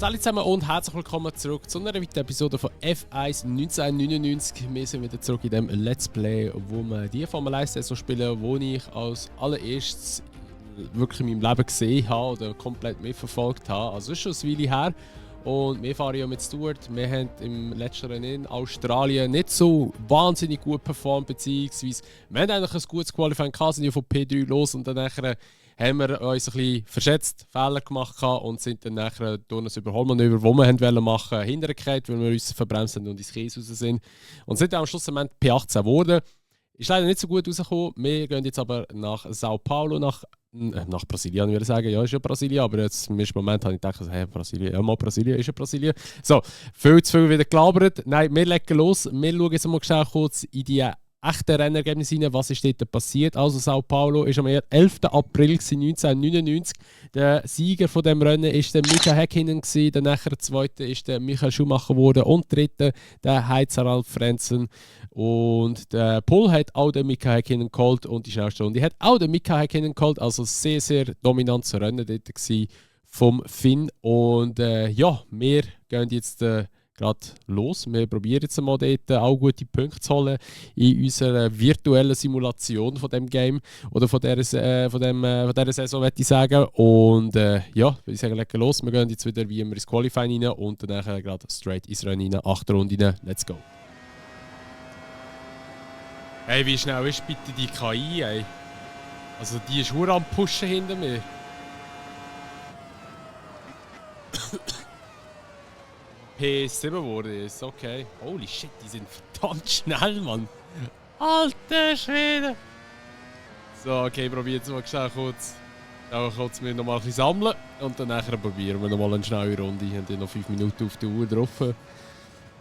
Hallo zusammen und herzlich willkommen zurück zu einer weiteren Episode von F1 1999. Wir sind wieder zurück in dem Let's Play, wo wir die Formel 1 Saison spielen, die ich als allererstes wirklich in meinem Leben gesehen habe oder komplett mitverfolgt habe. Also es ist schon eine Weile her. Und wir fahren ja mit Stuart. Wir haben im letzten Rennen in Australien nicht so wahnsinnig gut performt, beziehungsweise wir haben eigentlich ein gutes Qualifying gehabt, sind ja von P3 los und dann nachher haben wir uns ein bisschen verschätzt, Fehler gemacht und sind dann nachher durch ein Überholmanöver, das wir machen wollten, hintergekehrt, weil wir uns verbremst haben und ins Kies raus sind. Und sind dann am Schluss P18 geworden. Ist leider nicht so gut rausgekommen. Wir gehen jetzt aber nach Sao Paulo, nach Brasilien, würde ich sagen. Ja, ist ja Brasilien, aber jetzt im ersten Moment habe ich gedacht, hey, Brasilien, ja mal Brasilien, ist ja Brasilien. So, viel zu viel wieder gelabert. Nein, wir legen los. Wir schauen jetzt mal schnell kurz in die echten Rennergebnisse rein, was ist dort passiert. Also Sao Paulo ist am 11. April 1999. Der Sieger von dem Rennen war der Mika Häkkinen, der nachher zweite ist der Michael Schumacher geworden und dritte der Heinz-Harald Frentzen. Und der Pol hat auch den Mika Häkkinen geholt und die schnellste Runde hat auch den Mika Häkkinen geholt. Also sehr, sehr dominantes Rennen dort vom Finn. Und ja, wir gehen jetzt gerade los. Wir probieren jetzt mal dort auch gute Punkte zu holen in unserer virtuellen Simulation von dem Game oder von dieser Saison, möchte ich sagen. Und ja, würde ich sagen, legen los. Wir gehen jetzt wieder wie immer ins Qualifying rein und dann gerade straight ins Rennen rein, 8 Runden rein. Let's go. Hey, wie schnell ist bitte die KI, ey? Also die ist nur am Pushen hinter mir. P7 wurde ist, okay. Holy shit, die sind verdammt schnell, Mann. Alter Schwede. So, okay, probieren jetzt mal schnell kurz. Kurz mir noch mal ein bisschen sammeln. Und dann nachher probieren wir noch mal eine schnelle Runde. Wir haben noch 5 Minuten auf der Uhr drauf.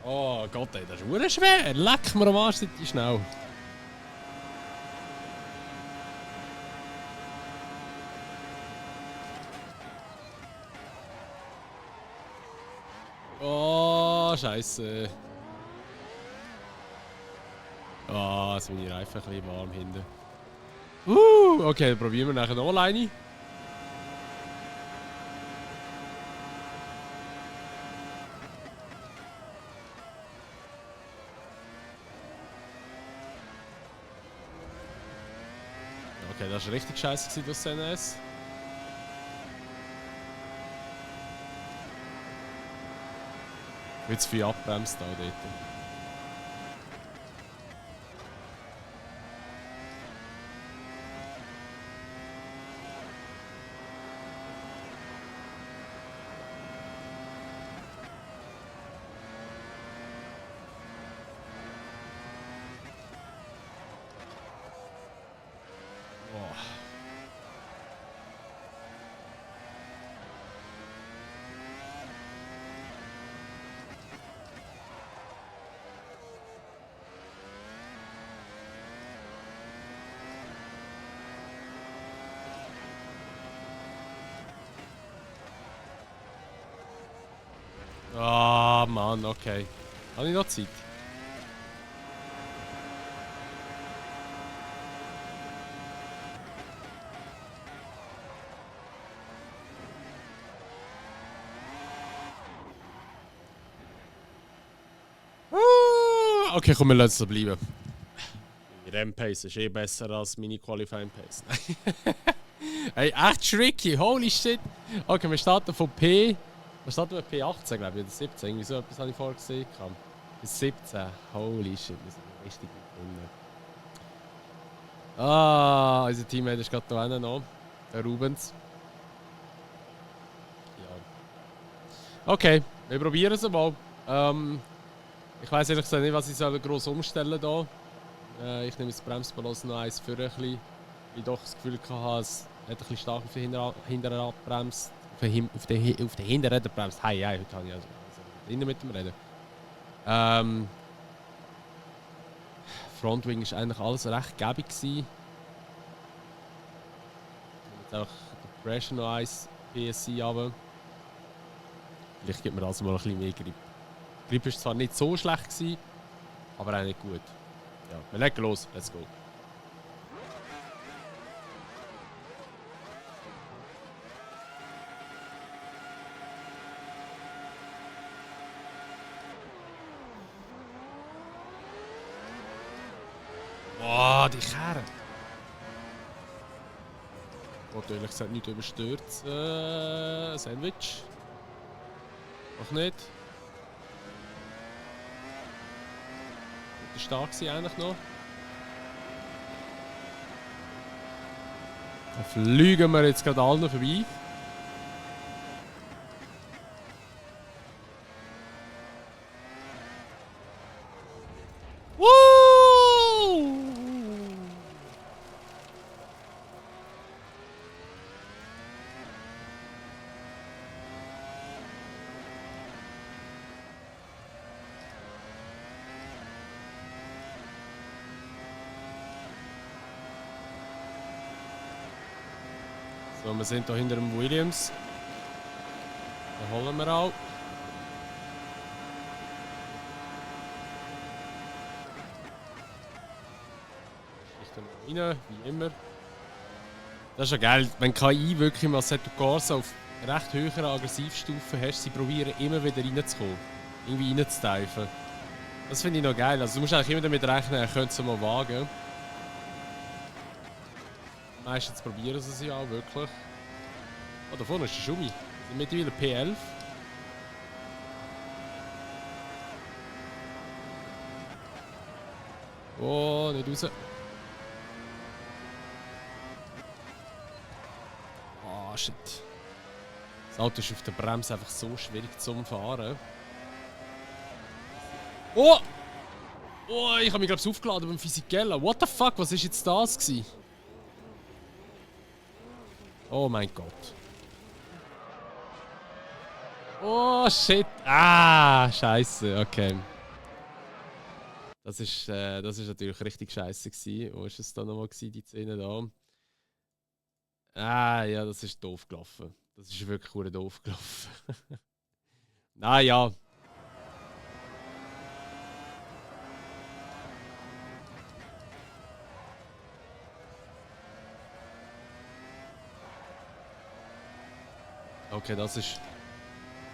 Oh Gott, ey, das ist verdammt schwer. Leck mir am Arsch, sind die schnell. Oh, Scheiße. Ah, jetzt bin ich einfach ein bisschen warm hinten. Okay, dann probieren wir nachher noch alleine. Okay, das war richtig scheiße, das CNS. Jetzt viel abbremst da dort. Ah, Mann, okay. Habe ich noch Zeit? Okay, komm, wir lassen es so bleiben. Meine Rennpace ist eh besser als meine Qualifying Pace. Hey, echt tricky, holy shit. Okay, wir starten von P. Wir starten mit P18, glaube ich, oder 17. Irgendwie so etwas habe ich vorher gesehen. Bis 17. Holy shit, wir sind richtig gut drin. Ah, unser Teammate ist gerade da noch. Der Rubens. Ja. Okay, wir probieren es mal. Ich weiss ehrlich gesagt nicht, was ich gross umstellen soll. Ich nehme das Bremsbalance noch eins für ein bisschen. Ich doch das Gefühl hatte, es hat ein bisschen stark auf den Hinterrad bremst. Auf den Hinterrädern bremst. Hey, heute habe ich also innen mit dem Reden. Frontwing war eigentlich alles recht gäbig. Jetzt auch der Pressure noch 1 PSI runter. Vielleicht gibt mir also mal ein bisschen mehr Grip. Grip war zwar nicht so schlecht, aber auch nicht gut. Ja, wir legen los, let's go. Oh, die Kerre. Natürlich gesagt nicht überstürzt. Sandwich. Noch nicht. Der stark sie eigentlich noch. Da fliegen wir jetzt gerade allen vorbei. So, wir sind hier hinter dem Williams. Den holen wir auch. Ich rein, wie immer. Das ist ja geil, wenn KI wirklich mal Assetto Corsa auf recht höheren Aggressivstufen hast, sie probieren immer wieder reinzukommen. Irgendwie reinzuteifen. Das finde ich noch geil. Also du musst eigentlich immer damit rechnen, er könnte es mal wagen. Meistens probieren sie es ja auch wirklich. Oh, da vorne ist der Schumi. Mittlerweile P11. Oh, nicht raus. Oh, shit. Das Auto ist auf der Bremse einfach so schwierig zum Fahren. Oh! Oh, ich habe mich glaube ich aufgeladen beim Physikeller. What the fuck, was ist jetzt das gewesen? Oh mein Gott. Oh shit. Ah, scheiße. Okay. Das ist natürlich richtig scheiße gewesen. Wo ist es da nochmal gewesen, die Szene da? Ah, ja, das ist doof gelaufen. Das ist wirklich nur doof gelaufen. Naja. Okay, das ist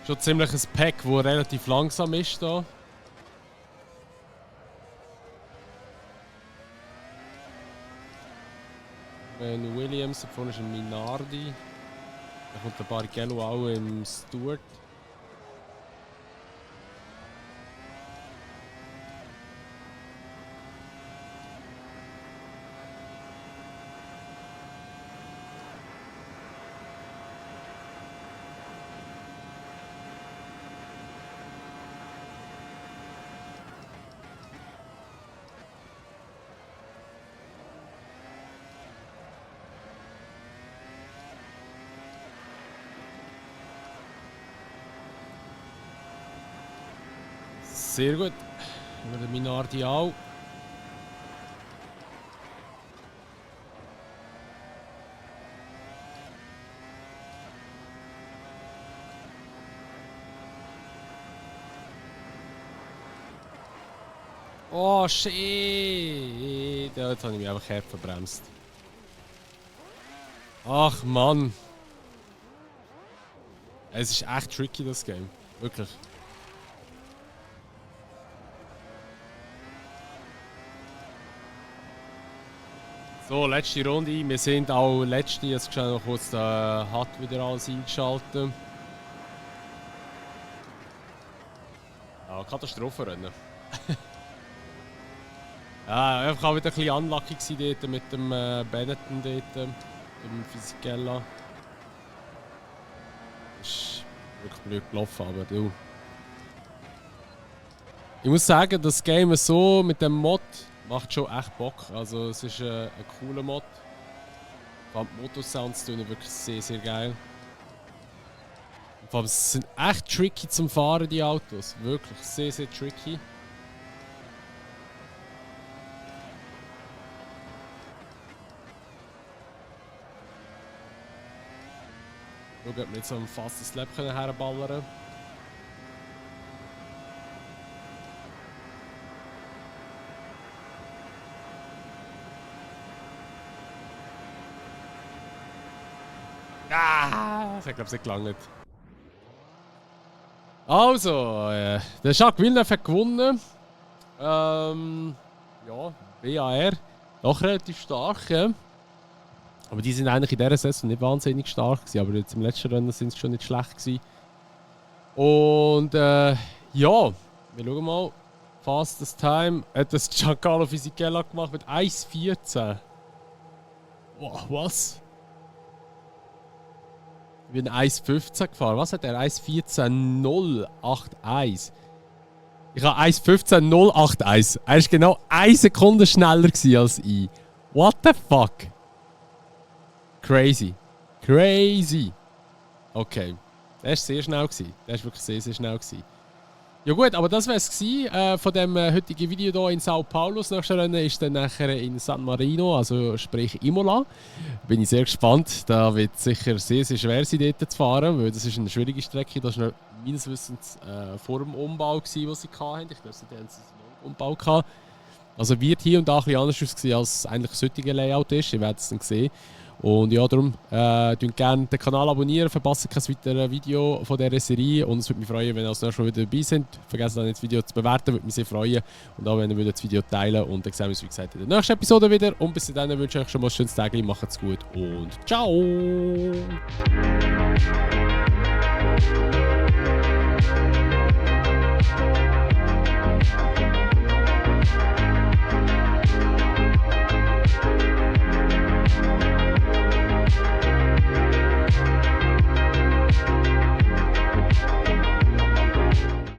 schon ziemlich ein Pack, das relativ langsam ist da. Ein Williams, da vorne ist ein Minardi. Da kommt der Barrichello auch im Stewart. Sehr gut. Über den Minardi auch. Oh shit! Ja, jetzt habe ich mich einfach hart verbremst. Ach Mann! Es ist echt tricky, das Game. Wirklich. So, letzte Runde. Wir sind auch letzte. Jetzt schnell noch kurz den HUD wieder alles eingeschaltet. Ja, Katastrophenrennen. Ja, einfach auch wieder ein bisschen unlucky gewesen dort mit dem Benetton dort, dem Fisichella. Ist wirklich blöd gelaufen, aber du. Ich muss sagen, das Game so mit dem Mod macht schon echt Bock. Also es ist ein cooler Mod. Vor allem die Motorsounds tun wirklich sehr, sehr geil. Und vor allem, sie sind echt tricky zum Fahren, die Autos. Wirklich sehr, sehr tricky. Schauen, ob wir jetzt so ein fastes Lab herballern können. Ah, das hat glaube ich nicht gelangt. Also, der Jacques Villeneuve hat gewonnen. Ja, BAR. Doch relativ stark, ja. Aber die sind eigentlich in dieser Saison nicht wahnsinnig stark gewesen, aber jetzt im letzten Rennen sind sie schon nicht schlecht gewesen. Und ja, wir schauen mal. Fastest Time hat das Giancarlo Fisichella gemacht mit 1,14. Wow, was? Ich bin 1,15 gefahren. Was hat er? 1,14,081. Ich habe 1,15,081. Er war genau 1 Sekunde schneller als ich. What the fuck? Crazy. Crazy. Okay. Der war sehr schnell. Der war wirklich sehr, sehr schnell. Ja gut, aber das war es von dem heutigen Video hier in Sao Paulo. Das nächste Rennen ist dann nachher in San Marino, also sprich Imola. Bin ich sehr gespannt. Da wird es sicher sehr, sehr schwer sein, dort zu fahren, weil das ist eine schwierige Strecke. Das war meines Wissens vor dem Umbau, den sie hatten. Ich glaube, sie haben einen Umbau gehabt. Also wird hier und da ein bisschen anders aussehen, als eigentlich das heutige Layout ist. Ihr werdet es dann sehen. Und ja, darum gerne den Kanal abonnieren, verpasst kein weiteres Video von dieser Serie. Und es würde mich freuen, wenn ihr als nächstes Mal wieder dabei seid. Vergesst dann nicht das Video zu bewerten, würde mich sehr freuen. Und auch wenn ihr das Video teilen. Und dann sehen wir uns, wie gesagt, in der nächsten Episode wieder. Und bis dahin wünsche ich euch schon mal ein schönes Tag. Macht's gut und ciao!